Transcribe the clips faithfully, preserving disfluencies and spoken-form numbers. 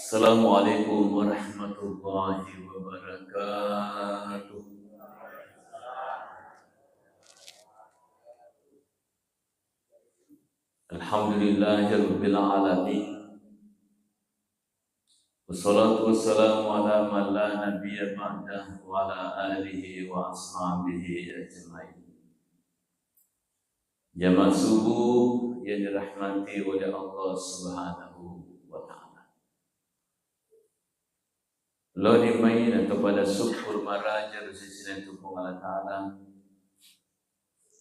Assalamualaikum warahmatullahi wabarakatuh. Alhamdulillahirabbil alamin. Wassalatu wassalamu ala man la nabiyya ba'dah wa ala alihi wa ashabihi ajmain. Jamaah subuh yang dirahmati oleh Allah Subhanahu wa Ta'ala. Loni mai nato pada syukur maraja ri sesena tu Puang Allah Ta'ala.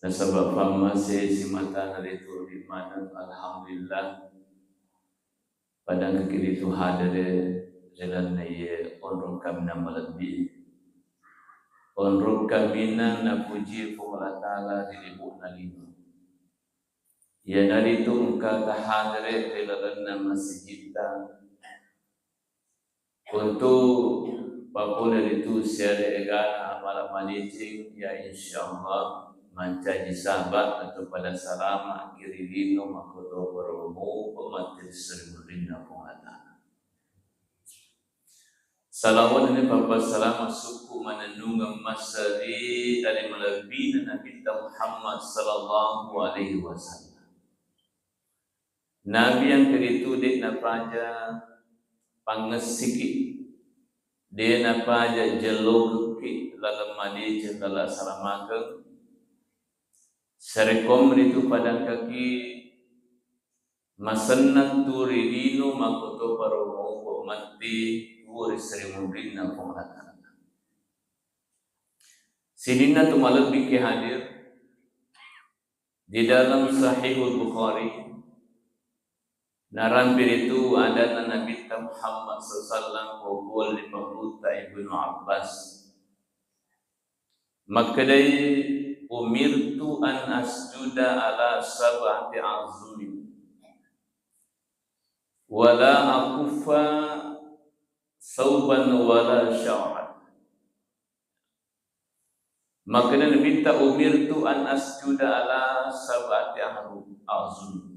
Nasaba fammase simata naritu di maneng, alhamdulillah. Pada engkaki ritu hadere ri lalenna iye onrong kaminang malebbi. Onrong kaminang napuji Puang Allah Ta'ala ri libu'na lino. Iyanaritu engka tahadere ri lalenna masigitta untuk papole ritu siare egana amala madeceng, ya insyaallah mancaji sabab atau pada salama kiri lino makoto baromu pemati ri seri murinna Puang Allah Ta'ala. Salawat dan pappasalama sukku manennungeng massari dari malebbina Nabitta Muhammad sallallahu alaihi wasallam. Nabi yang keritu de napaja pangessiki, de napaja jellokekki laleng madeceng laleng asalamakeng. Sarekkuammi ritu padangkaki masennang tu ri lino makoto baromu matti tuo ri seri munrinna Puang Allah Ta'ala. Sininna tu malebbi ki hadir di dalam Sahihul Bukhari, narampe ritu adanna Nabitta Muhammad sallallahu alaihi wasallam, ko pole ri pabbutta Ibnu Abbas. Makkedai, "Umirtu an asjuda ala sab'ati a'zumin, wala akuffa sauban wala sya'ran." Makkeda Nabitta, "Umirtu an asjuda ala sab'ati ahru-, a'zum."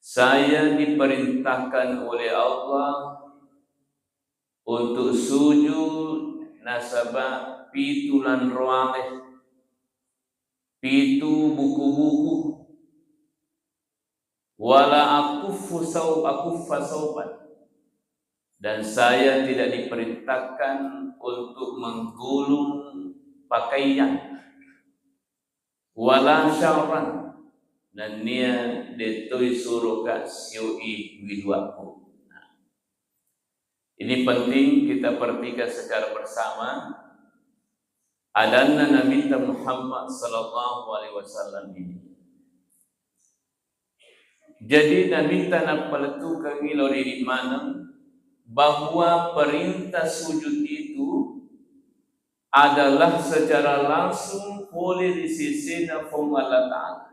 Saya diperintahkan oleh Allah untuk sujud nasaba pitu lanroale, pitu buku-buku. Wala akuffu sau-, akuffa sauban. Dan saya tidak diperintahkan untuk menggulung pakaian. Wala sya'ran. Nennia dettoi suroka sioi wiluakku. Ini penting kita perhatikan secara bersama. Adanna Nabitta Muhammad sallallahu alaihi wasallam ini. Jadi, Nabitta nappalettukengngi lao ri idi maneng bahwa perintah sujud itu adalah secara langsung pole ri sesena Puang Allah Ta'ala.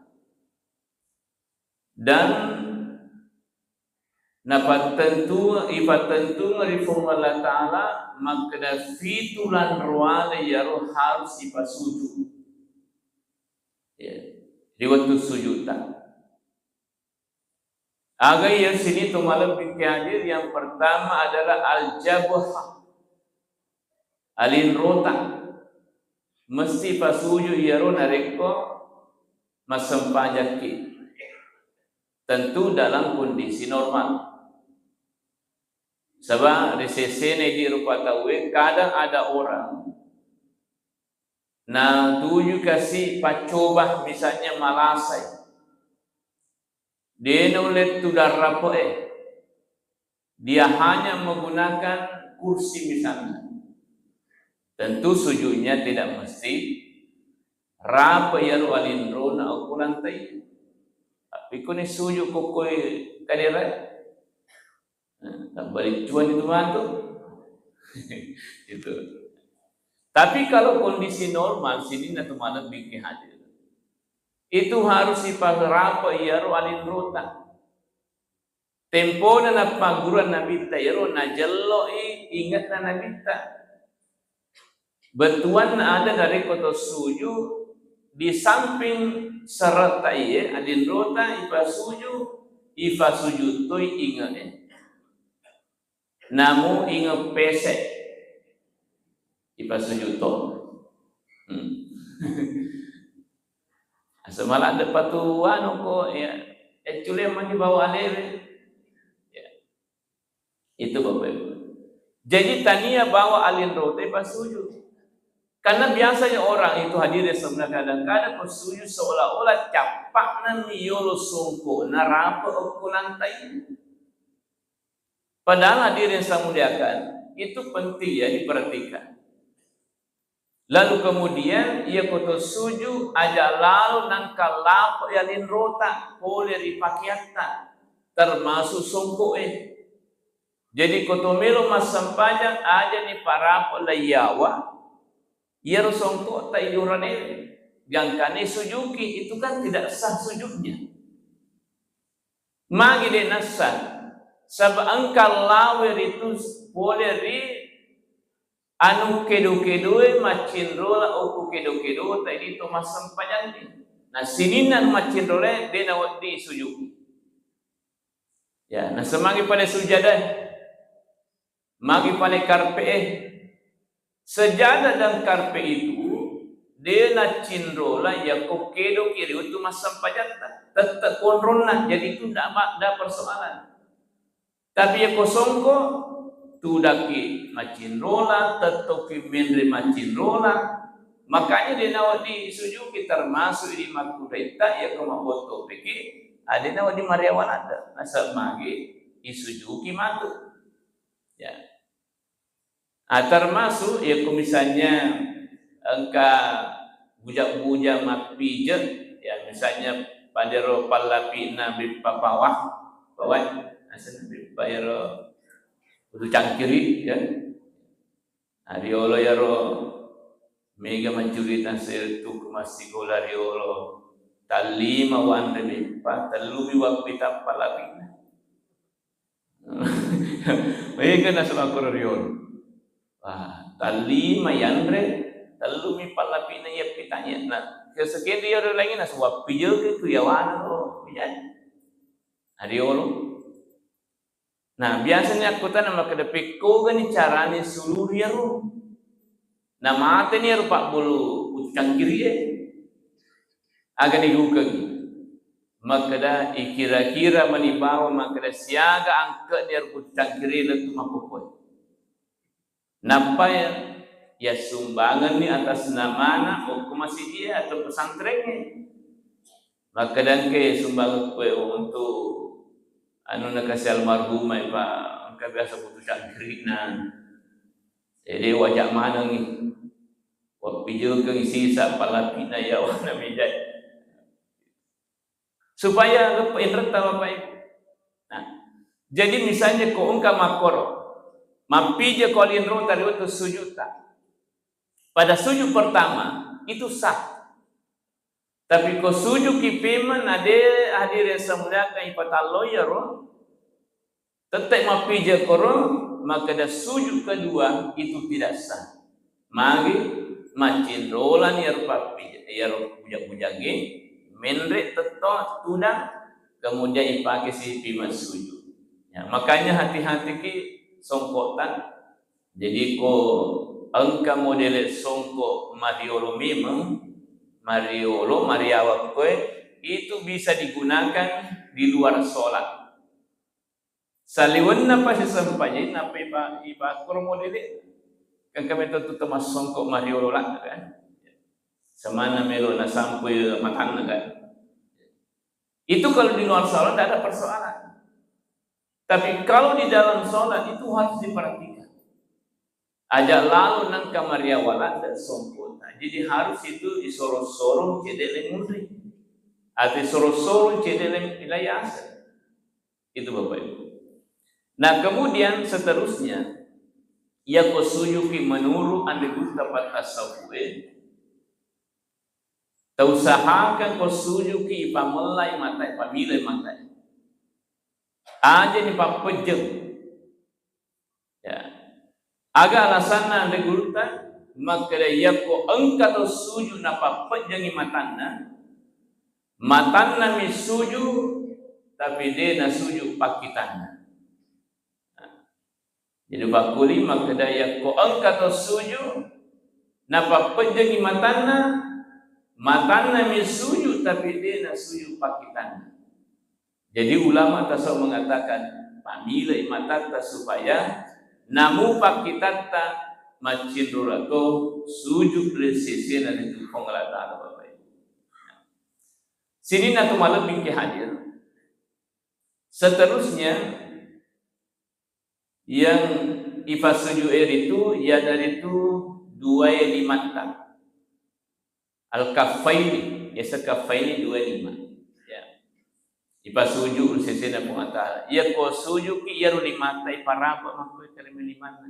Dan napattentu-, ipattentuang ri Puang Allah Ta'ala makkeda fitu lanroale iyaro harus ipasuju. Ya, ri wettu sujudta. Aga iya sini tu malebbi ki hadir, yang pertama adalah al-jabhah. Alinrota. Mesti pasuju iyaro narekko massempajakki. Tentu dalam kondisi normal. Saba ri sesena idi rupa tauwe, kadang ada orang natuju kasi paccoba, misalnya malasai. De naulle tudang rape'e. Dia hanya menggunakan kursi misalnya. Tentu sujudnya tidak mesti rape iyaro alinrona okko lantai. Tapi koni sujud kokkoi kaderae. Nah, tabbali cuan itu matu. Itu. Tapi kalau kondisi normal, sininna tu malebbi ki hadir. Itu harus iparape iyaro alinrota. Tempona nappagguruang Nabitta iyaro, najello'i inge'na Nabitta. Bettuanna ada narekko to suju, di samping seretta iye, alinrota ipasuju, ifasuju toi inge'e. Namu inge pese ipasujud to. Hmm. Asal malah de patu anu ko ya, ya cule mani bawa alere. Ya. Itu Bapak Ibu. Jadi tania bawa alinrota ipasujud. Karena biasanya orang itu hadirin sebenarnya kadang-kadang ko sujud seolah-olah cappa'na mi yolo songko narape okko lantai. Padahal hadirin yang saya muliakan, itu penting ya diperhatikan. Lalu kemudian, iya koto suju aja lalo nangka lapo ya linrota pole ri pakeatta, termasuk songko e. Jadi koto melo massempajang aja ni parapo laiyawa, iyaro songko ta iyurane, gangkane sujuki, itu kan tidak sah sujudnya. Magi de nassa, saba engka lawe ritu pole ri anu kedo-kedoe maccinrola okko kedo-kedo tadi to massempajanni. Na sininna anu maccinrolae de nawedding suju. Ya, na semagi pada sujada. Magi pale karpe'e. Sejadah dan karpe itu de naccinrola yakko kedoki ri wettu massempajatta, tette konronna, jadi itu nda ma-, nda persoalan. Tapi yakko songko, tudakki maccinrola, tettoki menre maccinrola, makanya de nawedding sujuki termasuk di makkudaitta yakko mabbottopeki, ade nawedding mariawaladde, nasab magi isujuki matu. Ya. Ah, termasuk yakko misalnya engka buja-buja mappijeng, ya misalnya padero pallapi'na beppa pawah, pawai, asenna beppa ero utu cangkiri, ya. Ah, riolo yaro mega mancurita setu massigola riolo tallima wanre beppa, tellumi wappita pallapi'na. Mega nasaba koro riolo. Wah, tallima yanre, tellumi pallapi'na iya pitanya. Nah, kesekian dia orang lagi nasaba pijeke tu yawana ro, ya. Riolo. Nah, biasanya aku tanya makkeda pekkogani carane suluri iyaro. Namateni iyaro pabbulu utu cangkirie. Aga nigukeng. Makkeda ikira-kira mani bawa makkeda siaga angke'ni iyaro utu cangkirie lettu makkokkoe. Nappa ya, ya sumbangenni atas namana okko masijie atau pesantrengnge. Makkeda engke sumbangeng koe untuk anu nakasi almarhumah, Pak, engka biasa butuh cangkirina. Jadi wajak manengi. Wappijukeng sisa palapi'na yawana mejai. Supaya leppa inretta, Bapak Ibu. Nah, jadi misalnya ko engka makkoro, mappija ko alinrota ri wettu sujudta. Pada sujud pertama, itu sah. Tapi ko sujuki pemeng, na de hadirin semuliakan ipatallo iyaro, tette mappija koro, makkeda sujud kedua itu tidak sah. Magi maccinrolani iyaro pappi-, iyaro puja-pujangnge, menre tetto tudang, kemudian ipake sipi massujud. Ya, makanya hati-hatiki songkota. Jadi ko engka modele songko mariolo memeng, mariolo, mariawa koe, itu bisa digunakan di luar sholat. Saliwenna pasi sempajang, nappa ipa-, ipakkoro modele. Kan kami tentu temassongko mariolo ladde, kan. Semana melo nasampui matanna, kan. Itu kalau di luar sholat tidak ada persoalan. Tapi kalau di dalam sholat itu harus diperhatikan. Aja lalo nengka mariawa ladde songkota. Jadi harus itu isorong-sorong cedde le munri. Atau isorong-sorong cedde le ilayase. Itu Bapak Ibu. Nah, kemudian seterusnya, iya ko sujuki menurut ande gutta patta safue, tausahakan ko sujuki ipamellai matae, pamilai matae. Aja ni pappejjeng. Ya. Aga alasanna anre gurutta? Makkeda, yakko engka to suju napappejjangi matanna, matanna mi suju, tapi de nasuju pakkitanna. Jadi, pakkuli makkeda, yakko engka to suju, napappejjengi matanna, matanna mi suju, tapi de' nasuju pakkitanna. Jadi, ulama tasawuf mengatakan, pamilai matatta supaya namu pakkitatta maccinrurako suju ri sesena ritu Puang Allah Ta'ala, Bapak Ibu. Sininna tu malebbi ke hadir. Seterusnya, yang ipasujue ritu, iyanaritu duae limatta. Al-kaffaini, yaseng kaffaini duae lima. Ya. Ipasuju ri sesena Puang Allah Ta'ala. Iyako sujuki, iyaro limatta iparaba makko terima limanna.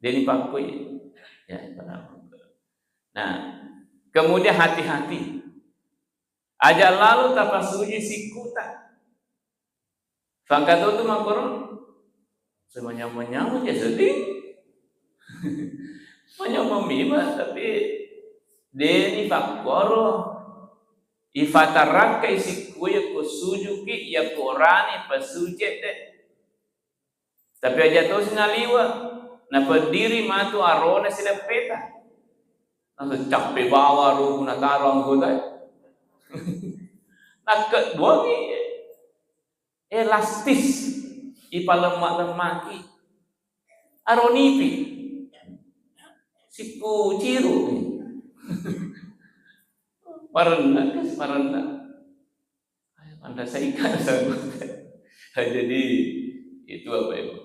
Deni pakkoi. Ya, iparaba. Nah, kemudian hati-hati. Aja lalo tapasuji sikkuta. Fangkato tu makkoro, semanyameng-nyameng ya sedih. Manyameng mima, tapi deni pakkoro. Ifatarakkai sikkuya ko sujuki, ya korani pasuje de. Tapi aja tosi naliwe, napeddiri matu arona sideppeta. Langsung cappe bawa ro nataro anggota. Nakke duangi. Elastis, ipalemma-lemmaki. Aronipi. Sikku ciru. Parenna, parenna. Anda saika sanggup. Jadi, itu apa itu?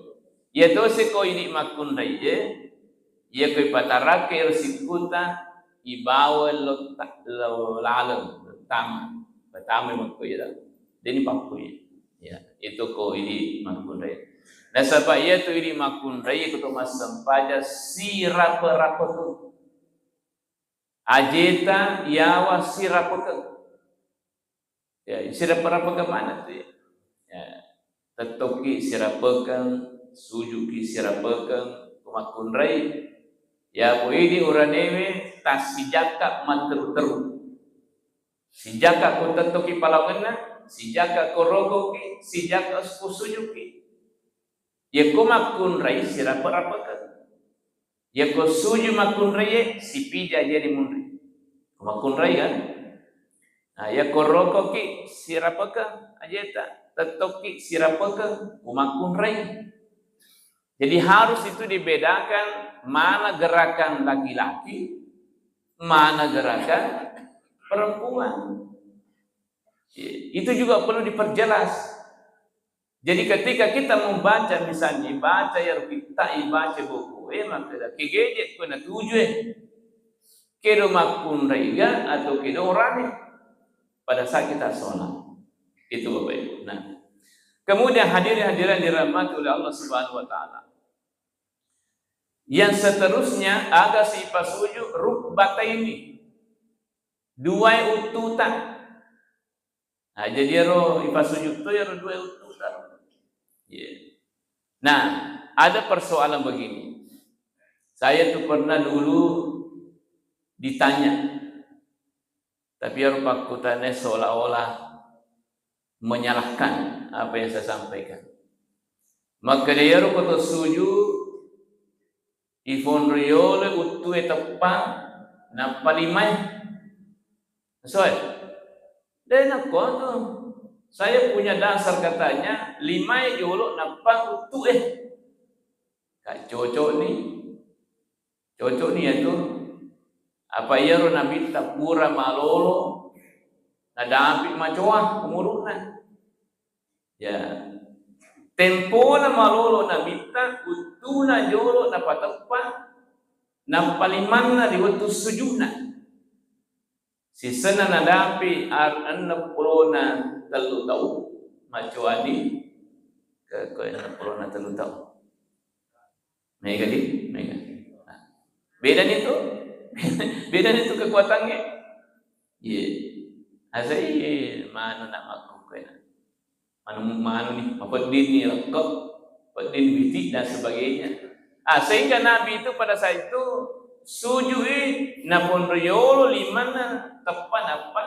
Iya tosi ko idi makkunrai, ya. Iya ko ipatarakkai ro sikkuta, ibawa lo ta-, lo laleng, tama. Pertama makko iya. Deni pakkui. Ya, itu ko idi makkunrai. Nasaba iya tu idi makkunrai ko to massempajang sirapa-rapa tu. Ajeta yawa sirapekeng. Ya, sirapa-rapakeng maneng tu, ya. Ya, tettoki sirapekeng, sujuki sirapekeng, ko makkunrai. Ya, ko idi uranewe tassijakka matteru-teru. Sijakka ko tettoki palawangenna, sijakka ko rokoki, sijakka ko sujuki. Yekko makkunrai sirapa-rapakeng. Yekko suju makkunraie, sipija jadi munri. Ko makkunrai kan? Nah, yekko rokoki sirapakeng ajeta, tettoki sirapakeng ko makkunrai. Jadi harus itu dibedakan mana gerakan laki-laki, mana gerakan perempuan. Itu juga perlu diperjelas. Jadi ketika kita membaca, misalnya baca ya kita ibaca buku, eh, maka kita kegeje ko na tuju, eh. Kedo makkunraiga atau kedo orane pada saat kita sholat. Itu Bapak Ibu. Nah, kemudian hadirin hadirat dirahmati oleh Allah Subhanahu wa Ta'ala. Yang seterusnya, aga sipasuju rukbataini. Duai uttuta. Nah, jadi ero ipasuju to ero duai uttuta. Iya. Nah, ada persoalan begini. Saya tuh pernah dulu ditanya, tapi ero pakkutana seolah-olah menyalahkan apa yang saya sampaikan. Makkeda ero ko to suju, ifonro yolo uttue teppa, nappa limae. Soe, de nakko tu. Saya punya dasar katanya, limae jolo nappa uttue. Ka cocok ni. Cocok ni ya tu. Apa iyaro nabitta pura malolo, nadapi macoa umuru'na. Ya. Tempona malolo nabitta, uttuna jolo napateppa, nappa limanna ri wettu sujuna. Sisenna nadapi ar-, enneng pulona tellu tau, macoani ke, ke enneng pulona tellu tau. Mega di, mega. Nah. Beda ni tu, beda ni tu kekuatannya. Iya. Asai manu nak makku kena. Manu, manu ni, mapedding ni lekko, pedding biti dan sebagainya. Ah, sehingga Nabi itu pada saat itu sujui naponro yolo limanna teppa nappa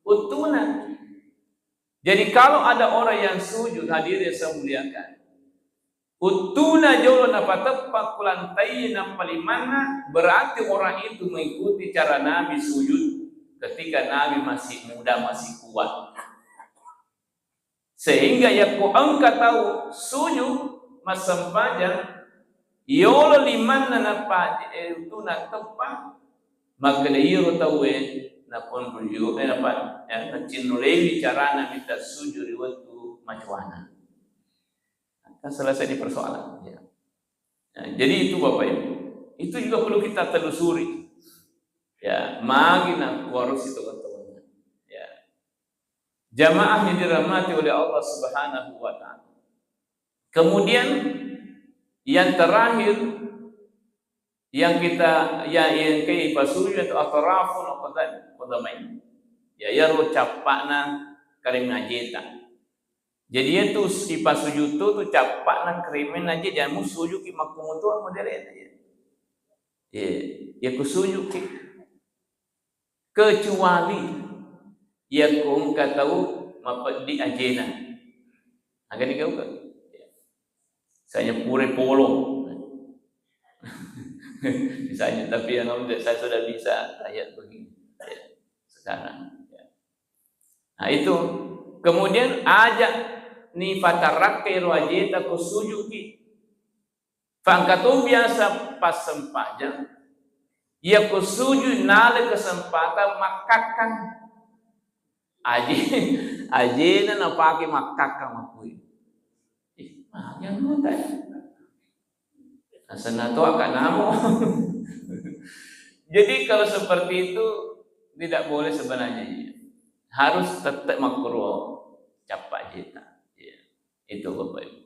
uttuna. Jadi kalau ada orang yang sujud, hadirin yang saya muliakan, Uttuna jolo napateppa ku lantai nappa limanna, berarti orang itu mengikuti cara Nabi sujud ketika Nabi masih muda, masih kuat. Sehingga yakko engka tau sujud massempajang, yolo limanna nappa, eh, uttuna teppa, makkeda iyaro tauwe naponruju, eh, napa, ya, nacinrolewi carana mita sujud ri wettu macoana. Kan selesai di persoalan. Ya. Ya, jadi itu Bapak Ibu, itu juga perlu kita telusuri. Ya, magi na kuarusi teman-teman. Ya. Jamaah yang dirahmati oleh Allah Subhanahu wa Ta'ala. Kemudian yang terakhir yang kita, ya, yang ke ipasujud itu atraful qadam, qadamain. Ya, iyaro cappa'na karemeang ajeta. Jadi itu ipasujud tu, tu cappa'na karemeang aje, jangan mu sujud ki makkumu tu model ya. Ya, ya ku sujud ki. Kecuali yakko engka tau mapeddi ajena. Aga digauka? Misalnya pure polo. Misalnya, tapi yang saya sudah bisa ayat begini. Ya, sekarang. Ya. Nah, itu. Kemudian aja ni fatarakka ero ajeta ko sujuki. Fangkato biasa passempajang, iya ko sujud nala kesempatan makkakkang. Aje, ajena napake makkakkang makkui. Eh, magi anggota ya? Asenna to akanamo. Jadi kalau seperti itu tidak boleh sebenarnya. Harus tetap makkuro cappa jeta. Ya. Itu Bapak Ibu.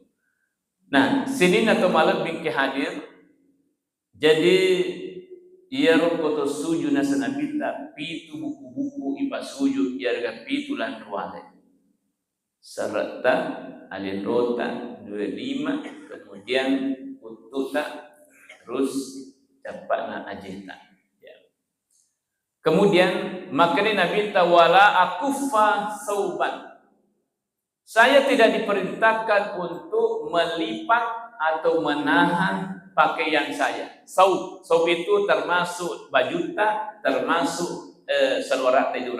Nah, sininna to malebbi ke hadir. Jadi, iyaro koto sujud naseng Nabitta, pitu buku-buku ipasujud, iyarega pitu lanruale. Seretta, alinrota, dua lima, kemudian uttuta, terus cappana ajeta. Ya. Kemudian, makkeda Nabitta, "Wala akuffa sauban." Saya tidak diperintahkan untuk melipat atau menahan pakaian saya. Saub, saub itu termasuk bajutta, termasuk, eh, salwaratta itu.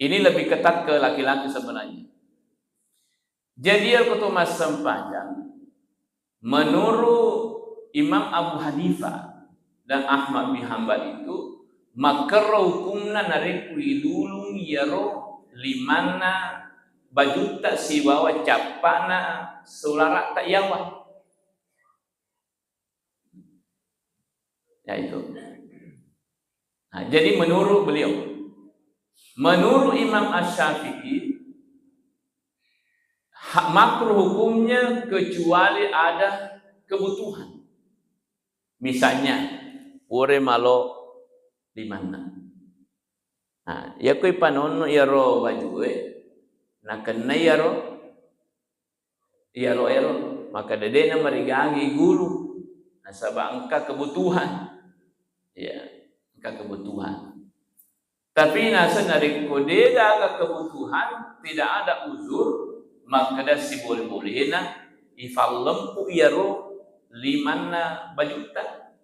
Ini lebih ketat ke laki-laki sebenarnya. Jadi, iyaro koto massempajang, menurut Imam Abu Hanifah dan Ahmad bin Hambal itu, makkerro hukumna narekko ilulung iyaro limanna bajutta sibawa cappana sulara'ta yawa. Ya, itu. Nah, jadi menurut beliau, menurut Imam Asy-Syafi'i, ha-, makruh hukumnya kecuali ada kebutuhan. Misalnya, pura malo limanna. Nah, iyako ipanonno iyaro bajue, nakenna iyaro iyaro ero, maka de'na marigagi gulu, nasaba engka kebutuhan. Ya, engka kebutuhan. Tapi naseng narekko de gaga kebutuhan, tidak ada uzur, makkeda sibole-bolena ifallempu iyaro limanna bajutta.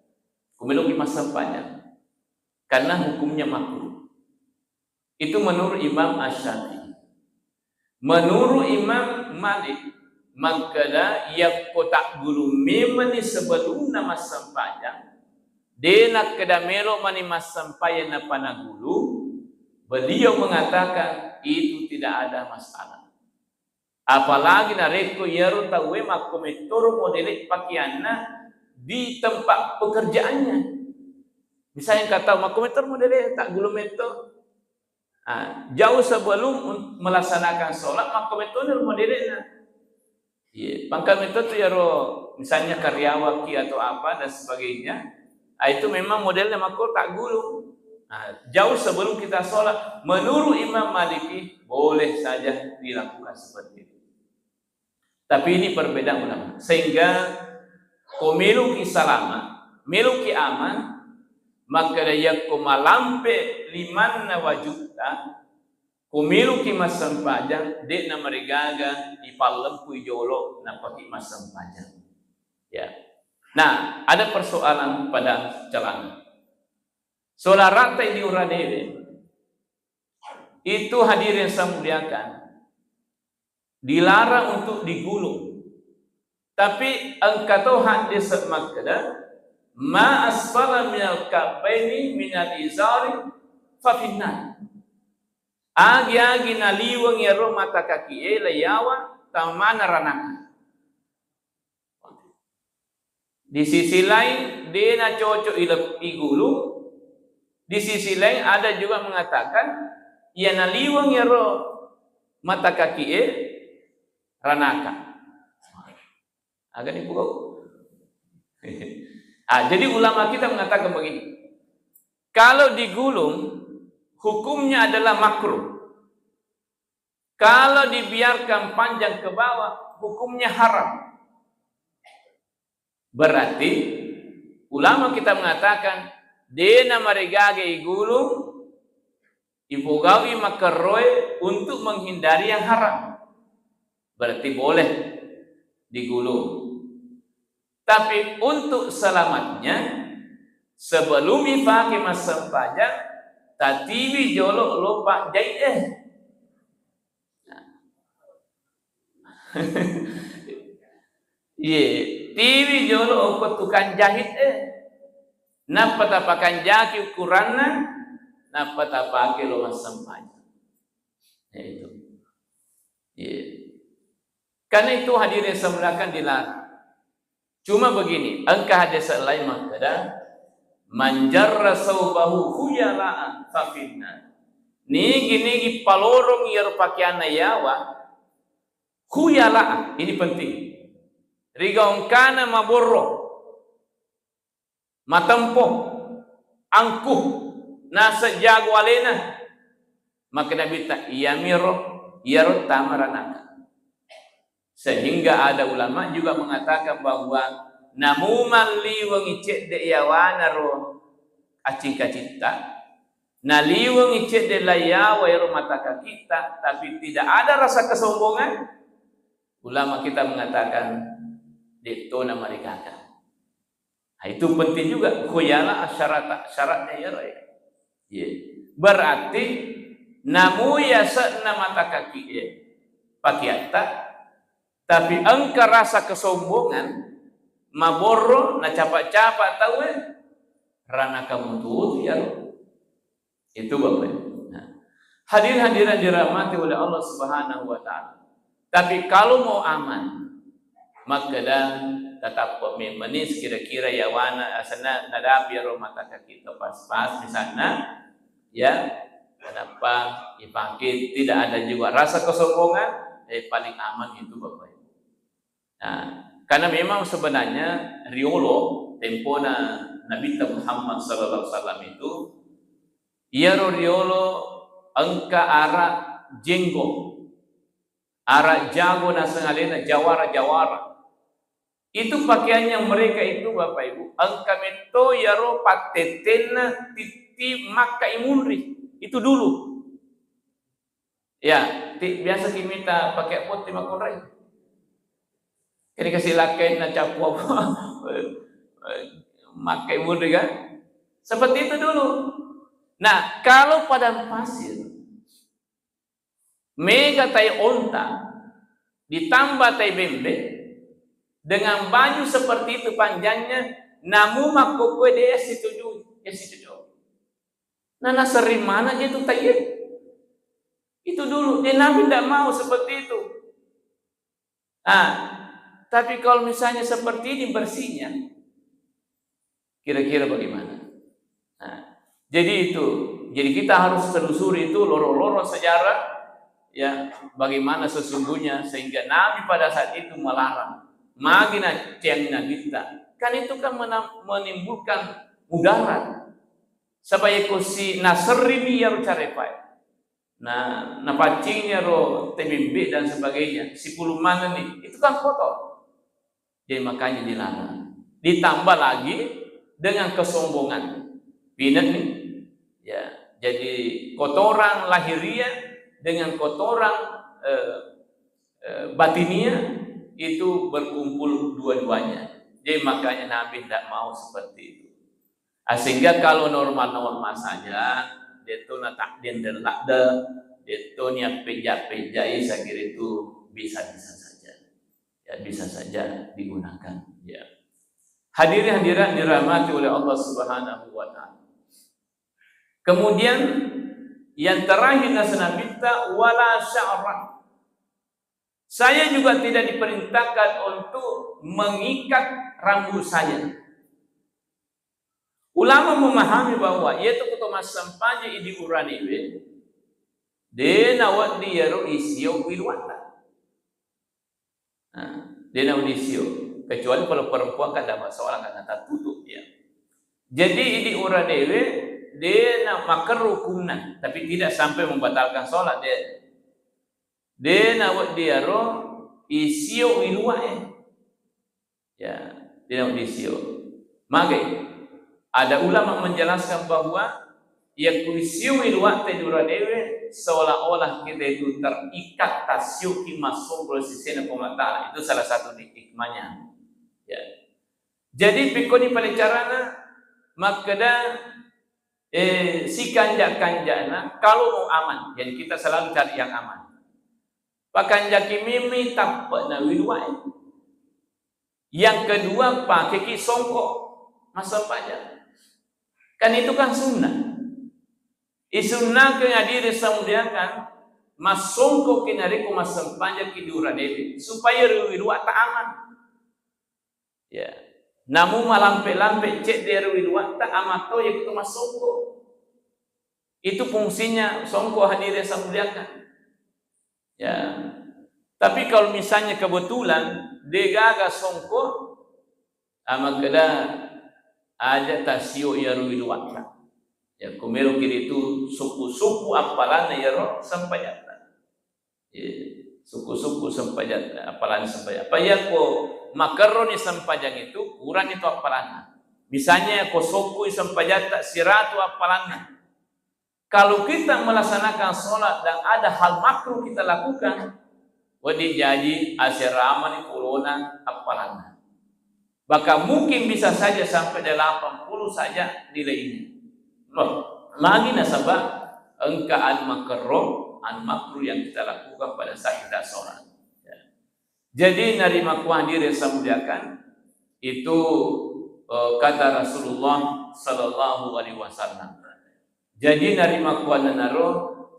Kumeloki massempajang. Karena hukumnya makruh. Itu menurut Imam Asy-Syafi'i. Menurut Imam Malik, makkeda, yakko taggulu memani sebelumna massempajang, de nakkeda melo mani massempajang napana gulu, beliau mengatakan itu tidak ada masalah. Apalagi narekko iyaro tauwe makko mettoro modele pakeanna di tempat pekerjaannya. Misalnya engka tau makko mettoro modele, taggulu metto. Ah, jauh sebelum un-, melaksanakan sholat, makko mettoni ro modelena. Iya, pangka metto tu iyaro, misalnya karyawan ki atau apa dan sebagainya. Ah, itu memang modelnya makko taggulu. Nah, jauh sebelum kita sholat, menurut Imam Maliki, boleh saja dilakukan seperti itu. Tapi ini perbedaan ulama. Sehingga ko meloki salama, meloki aman, makkeda yakko malampe limanna wajutta, Ko meloki massempajang, de'na marigaga ipallempui jolo nappaki massempajang. Ya. Nah, ada persoalan pada celana. Sola rata di uranewe, itu hadirin saya muliakan, dilarang untuk digulung. Tapi engka to hadis makkeda, "Ma asfala minal ka'baini minal izari fa finnar." Agi-agi naliweng iyaro mata kaki'e, laiyawa tamana ranaka. Di sisi lain, de' nacocok ile-, igulung. Di sisi lain, ada juga mengatakan, iya naliweng iyaro mata kaki'e, ranaka. Agak nipu kau. Ah, jadi ulama kita mengatakan begini, kalau digulung, hukumnya adalah makruh. Kalau dibiarkan panjang ke bawah, hukumnya haram. Berarti ulama kita mengatakan, de'na marigaga igulung, ipogaui makerroe untuk menghindari yang haram. Berarti boleh digulung. Tapi untuk selamatnya, sebelum ipake massempajang, tatiwi jolo lopa jai'e. Iye, tiwi jolo okko tukang jahit e. Nappa tapakanjaki ukuranna, nappa tapake lo massempajang. Ya, itu. Iye. Karena itu, hadirin yang saya muliakan, dilarang. Cuma begini, engka hadis lain makkeda, "Man jarra saubahu khuyala'an fa finnar." Nigi-nigi palorong iyaro pakeanna yawa, khuyala'an, ini penting. Rigaungkana maborro, matempo, angkuh, naseng jago alena. Makkeda Nabitta, iyamiro, iyaro tama ranaka. Sehingga ada ulama juga mengatakan bahwa namu malliwengi cedde yawana ro acingkacitta, naliwengi cedde laiyawa ero mata kakitta, tapi tidak ada rasa kesombongan, ulama kita mengatakan, de'tona marigaga. Nah, itu penting juga. Khuyala asyarata, syaratnya ya, Roy. Iya. Berarti namu yase'na mata kaki, eh, pakiatta, tapi engka rasa kesombongan, maborro, nacapa-capa tau, eh, ranaka mutu-utu ya, Roy. Itu, Bapak Ibu. Nah, hadirin hadirat dirahmati oleh Allah Subhanahu wa Ta'ala. Tapi kalau mau aman, makkeda tatappa memeni sekira-kira yawana, asenna nadapi ero mata kaki pas-pas misalnya, ya, kenapa dipakai, tidak ada juga rasa kesombongan, eh, paling aman itu, Bapak Ibu. Nah, karena memang sebenarnya riolo tempona Nabitta Muhammad sallallahu alaihi wasallam itu, iyaro riolo engka ara jenggo, ara jago naseng alena, jawara-jawara. Itu pakaiannya mereka itu, Bapak Ibu, engka metto iyaro pattettenna titti makka imunri. Itu dulu. Ya, ti-, biasa ki mita pakai bot ti makunrai. Jadi kasih lakai na capu apa? Makai munri kan? Seperti itu dulu. Nah, kalau padang pasir, mega tai onta, ditambah tai bembe, dengan baju seperti itu panjangnya, namu makkokkoe de' situju, ya situju. Nah, nasering mana je tu tai? Itu dulu, dia Nabi ndak mau seperti itu. Ah, tapi kalau misalnya seperti ini bersihnya, kira-kira bagaimana? Nah, jadi itu, jadi kita harus telusuri itu lorong-lorong sejarah, ya, bagaimana sesungguhnya sehingga Nabi pada saat itu melarang. Magi na-, ciang Nabitta. Kan itu kan mena-, menimbulkan mudarat. Supaya ko si naserrimi iyaro carepae. Nah, napaccing iyaro tebembe dan sebagainya, sipulung manenni, itu kan kotor. Jadi makanya dilarang. Ditambah lagi dengan kesombongan. Pinenni. Ya, jadi kotoran lahiriah dengan kotoran, eh, eh, batiniah itu berkumpul dua-duanya. Jadi makanya Nabi tidak mau seperti itu. Ah, sehingga kalau normal-normal saja, de'to natakdir dan lakde, de'to niat peja-pejai, saya kira itu bisa-bisa saja. Ya, bisa saja digunakan. Ya. Hadirin hadirat dirahmati oleh Allah Subhanahu wa Ta'ala. Kemudian yang terakhir, nasa Nabitta, wala sya'ra. Saya juga tidak diperintahkan untuk mengikat rambut saya. Ulama memahami bahwa iyatu ko to massempajang idi uranewe, de nawedding iyaro isio wiluatta. Nah, de nawedding isio. Kecuali kalau perempuan kan tidak masalah karena tertutup dia. Jadi idi uranewe de na makerru hukumna, tapi tidak sampai membatalkan sholat de. De nawedding iyaro isio wiluae. Ya, de nawedding isio. Mage, ada ulama menjelaskan bahwa yakku isio wiluatta idi uranewe seolah-olah kita itu terikat, tasioki massongko sesena Puang Allah Ta'ala. Itu salah satu hikmahnya. Ya. Jadi pekkoni pale carana makkeda, eh, sikanja-kanjana kalau mau aman. Jadi kita selalu cari yang aman. Pakanjaki mimi tappe'na wiluae. Yang kedua, pakeki songko massempajang. Kan itu kan sunnah. Isunnahkan hadirin samudiakan, massongkoki narekko massempajangki idi uranewe supaya ri wiluatta aman. Ya. Namu malampe-lampe cedde ri wiluatta, aman to yakitu massongko. Itu fungsinya songko, hadirin samudiakan. Ya. Tapi kalau misalnya kebetulan degaga songko, ah, makkeda aja tasio iyaro wiluatta. Ya, ko meloki ritu suku-suku appalanna iyaro sempajatta. Ya, suku-suku sempajatta, appalanna sempajatta. Apa iya ko makerroni sempajang itu, kurang itu appalanna. Misalnya ko sokkui sempajatta siratu appalanna. Kalau kita melaksanakan sholat dan ada hal makruh kita lakukan, wedding jaji aseramani pulona appalanna. Bahkan mungkin bisa saja sampai delapan puluh saja nilainya. Loh, magi nasaba engka anu makerro, anu makruh yang kita lakukan pada saat kita sholat. Ya. Jadi, narimakkuang hadirin samudiakan, itu, eh, kata Rasulullah sallallahu alaihi wasallam. Jadi, narimakkuannanaro,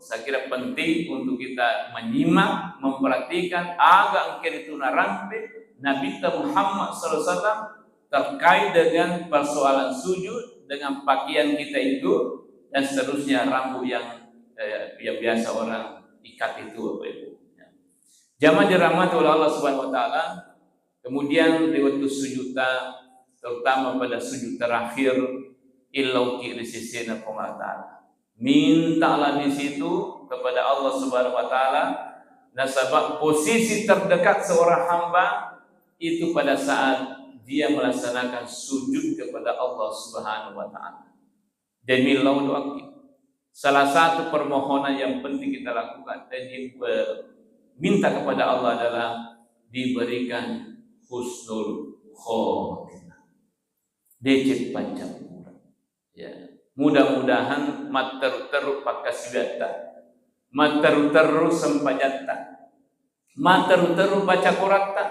saya kira penting untuk kita menyimak, memperhatikan aga engka ritu narampe Nabitta Muhammad sallallahu alaihi wasallam terkait dengan persoalan sujud, dengan pakaian kita itu, dan seterusnya, rambut yang, eh, yang biasa orang ikat itu, Bapak Ibu. Jamaah dirahmati oleh Allah Subhanahu wa Ta'ala, kemudian ri wettu sujudta, terutama pada sujud terakhir, illauki ri sesena Puang Allah Ta'ala. Mintalah di situ kepada Allah Subhanahu wa Ta'ala, nasaba posisi terdekat seorang hamba itu pada saat dia melaksanakan sujud kepada Allah Subhanahu wa Ta'ala. Jadi, millau doaki. Salah satu permohonan yang penting kita lakukan dan di-, eh, minta kepada Allah adalah diberikan husnul khotimah. Deceng pancampura. Ya. Mudah-mudahan matteru-teru pakkasiwiatta, matteru-teru sempajatta, matteru-teru baca Quratta,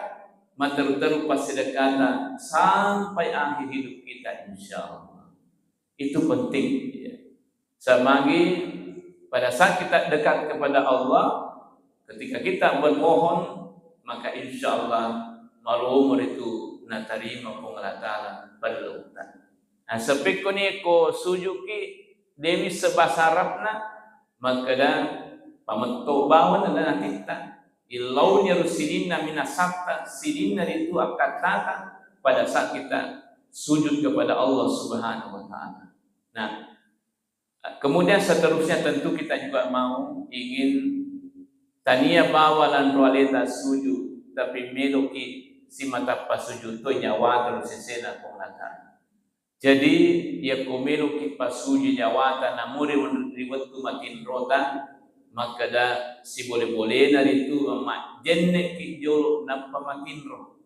matteru-teru passedekkata sampai akhir hidup kita, insya Allah. Itu penting, ya. Samagi pada saat kita dekat kepada Allah, ketika kita bermohon, maka insya Allah maromo ritu natarima Puang Allah Ta'ala pellutta. Nah, sepekkoni ko sujuki dewi sebahasa Arabna, makkeda pametto bawang dan atitta. Illauni ero sininna minasatta, sininna ritu akkattata pada saat kita sujud kepada Allah Subhanahu wa Ta'ala. Nah, kemudian seterusnya tentu kita juga mau ingin tania bawa lanro aleta sujud, tapi meloki simatappa sujud to nyawata ro sesena Puang Allah Ta'ala. Jadi, yakko meloki passuju nyawata namuri ri wettu matinrota, Makkeda sibole-bolena ritu majjenneki jolo nappa matinro.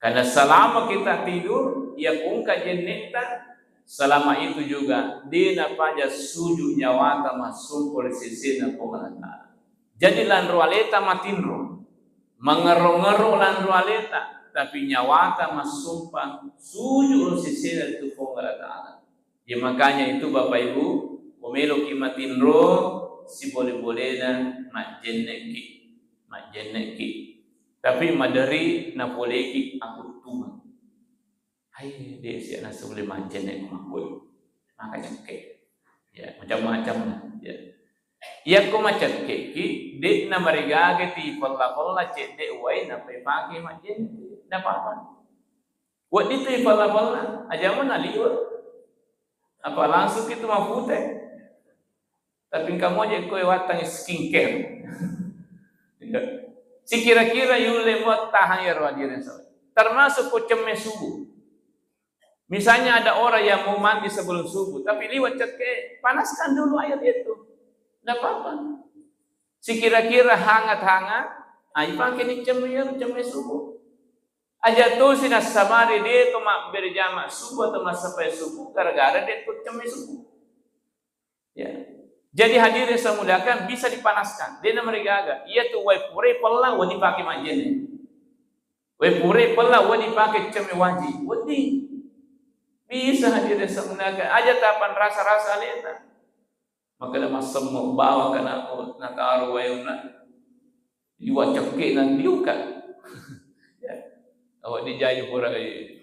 Karena selama kita tidur, iya ko engka jennetta, selama itu juga de napaja sujud nyawata massompa ri sesena Puang Allah Ta'ala. Jadi lanro aleta matinro, mangerro-ngerro lanro aleta, tapi nyawata massompa sujud ri sesena ritu Puang Allah Ta'ala. Ya, makanya itu, Bapak Ibu, ko meloki matinro, sibole-bolena majjenneki, majjenneki. Tapi maderi napoleki akuttungang. Hai, de sia nasule majjenne ko makkoi. Maka cekke. Ya, macam-macam lah, ya. Yakko macekkeki, de namarigaga ti pella-pella cedde wai nappa ipake majjenne. Nda apa-apa. Wedding tu ipella-pella, aja mo naliwet. Apa langsung itu mapute. Tapi engka moje ko wattang skincare. Iya. Sikira-kira yulle mo tahang iyaro, hadirin sekalian. Termasuk ko cemme subuh. Misalnya ada orang yang mau mandi sebelum subuh, tapi liwet cekke, panaskan dulu air itu. Nda apa-apa. Sikira-kira hangat-hangat, ah, ipake ni cemme iyaro, cemme subuh. Aja tosi nassabari de to mabbere jama subuh atau massappai subuh gara-gara de to cemme subuh. Ya. Jadi hadirin saya muliakan, bisa dipanaskan. De namarigaga. Iya tu wai pura pella, wedding pake majjenne. Wai pura pella, wedding pake cemme wajib. Wedding. Bisa hadirin saya muliakan. Aja tapan rasa-rasa aleta. Makkeda massemme bawang kana nataro wae na liwa cekke na liuka. Ya. Awak dijai pura,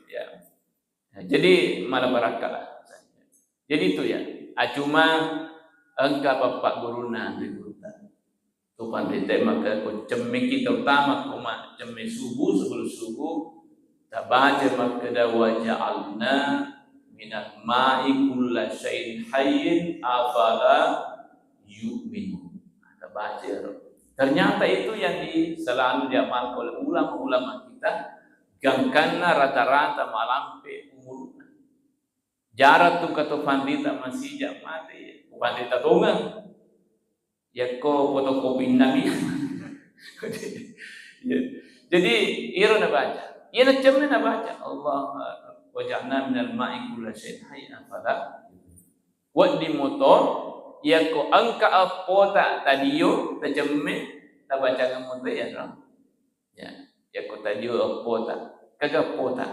ya. Nah, jadi mala barakka lah. Jadi itu ya. Ah, cuma engka pappaggurunna ri gurutta. Tu panrita makkeda ko cemmeki, terutama ko ma-, cemme subuh, sebelum subuh, tabaca makkeda, "Wa ja'alna minal ma'i kulla syai'in hayyin, afala yu'minun." Tabaca ero. Ternyata itu yang di-, selalu diamalkan oleh ulama-ulama kita, gangkanna rata-rata malampe umurna. Jarang tu kato panrita masija mate, panrita tongeng. Yakko fotokopinna mi. Ya. Jadi, iyaro nabaca. Iya na cemme nabaca. Allah, wa ja'alna minal ma'i kulla syai'in hayyin, afala. Wedding moto, yakko engka eppota tadio, tacemme, tabacangeng moto iyaro. Ya, yakko tadio eppota, kaga eppota.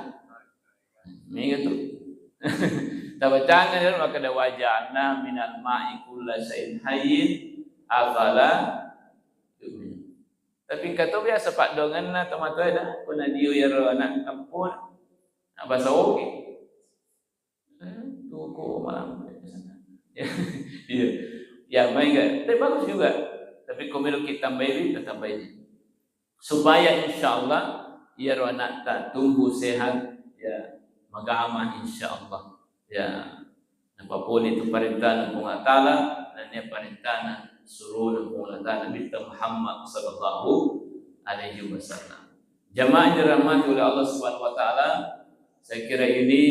Mega tu. Tabacangeng iyaro makkeda, "Wa ja'alna minal ma'i kulla syai'in hayyin, afala yu'minun." Tapi engka to biasa paddoangenna tomatoa da, ko nadio iyaro ana eppo, na basa ogi. Eh, toko malampe. Iya. Ya, maega. Tapi bagus juga. Tapi ko meloki tambai, tatambai. Supaya insya Allah iyaro anakta tumbuh sehat, ya, magama insya Allah. Ya, napapole tu parentana Puang Allah Ta'ala, nennia parentana surona Puang Allah Ta'ala, Nabitta Muhammad sallallahu alaihi wasallam. Jamaah yang dirahmati oleh Allah Subhanahu wa Ta'ala, saya kira ini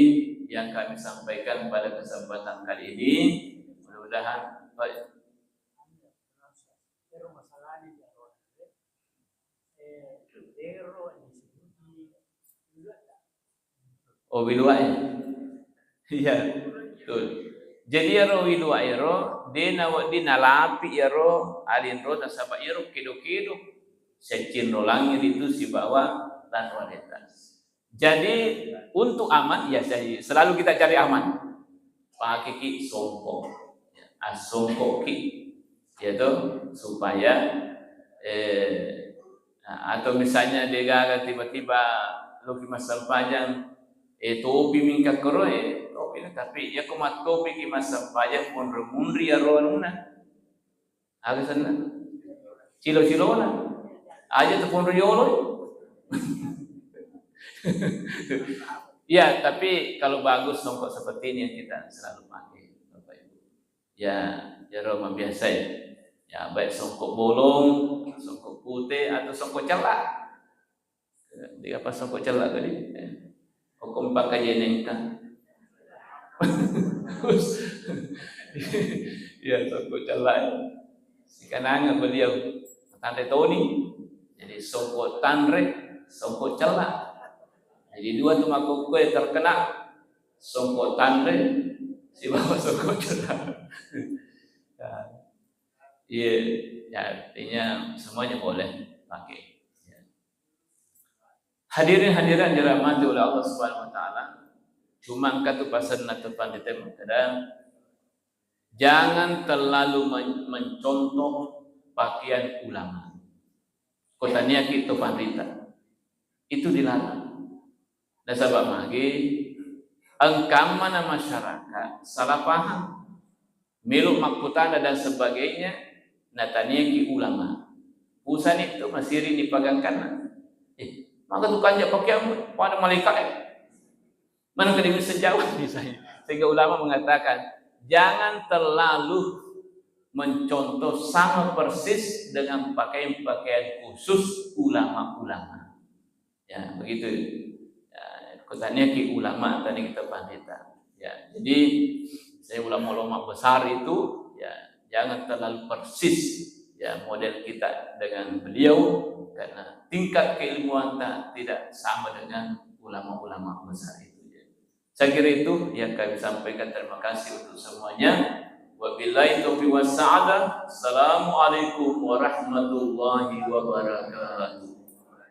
yang kami sampaikan pada kesempatan kali ini. Mudah-mudahan, baik. Oh, wiluwae. Iya, betul. Jadi iyaro wiluwae ro, de nawedding nalapi iyaro alinro, nasaba iyaro kedo-kedo. Siccinrolangi ritu sibawa lanro aleta. Jadi, untuk aman, ya, jadi selalu kita cari aman. Pakeki songkok. Ya, assongkokki. Ya toh, supaya, eh, nah, atau misalnya degaga tiba-tiba loki massempajang, eh, topi mingka koro, eh, topi, tapi ya ko mattopiki massempajang, monro munri iyaro anunna. Aga senna? Cilo-cilona. Aja tu pun riolo. Ya, tapi kalau bagus songkok seperti ini yang kita selalu pakai, Bapak Ibu. Ya, jaro mabiasa ya. Ya, baik songkok bolong, songkok putih, atau songkok cella. Dia apa songkok cella tadi? Hukum pakai jenengka. Ya, songkok cella. Sikananga beliau tanre toni, jadi songko tanre, songko cella. Jadi dua tu makkukkoe terkena, songko tanre sibawa songko cella. Ya. Iya, ya, artinya semuanya boleh pakai. Ya. Hadirin hadirat dirahmati oleh Allah Subhanahu wa Ta'ala, cuma engka tu pasenna tu pandita makkeda, jangan terlalu men- mencontoh pakaian ulama. Ko taniaki to panrita, itu dilarang. Nasaba magi engka mana masyarakat salah paham, melo makkutana dan sebagainya, nataniaki ulama. Usani tu masiri ni pagangkanna. Eh, maka tu kanja pakeammu, pada malaikat eh. Mana kada bisa jawab misalnya. Sehingga ulama mengatakan, jangan terlalu mencontoh sama persis dengan pakaian-pakaian khusus ulama-ulama. Ya, begitu. Ya, kutanya ki ulama tadi kita pandita. Ya, jadi saya ulama-ulama besar itu, ya, jangan terlalu persis, ya, model kita dengan beliau, karena tingkat keilmuan tak tidak sama dengan ulama-ulama besar itu. Ya. Saya kira itu yang kami sampaikan. Terima kasih untuk semuanya. Wabillahi taufiq wassa'adah. Assalamualaikum warahmatullahi wabarakatuh.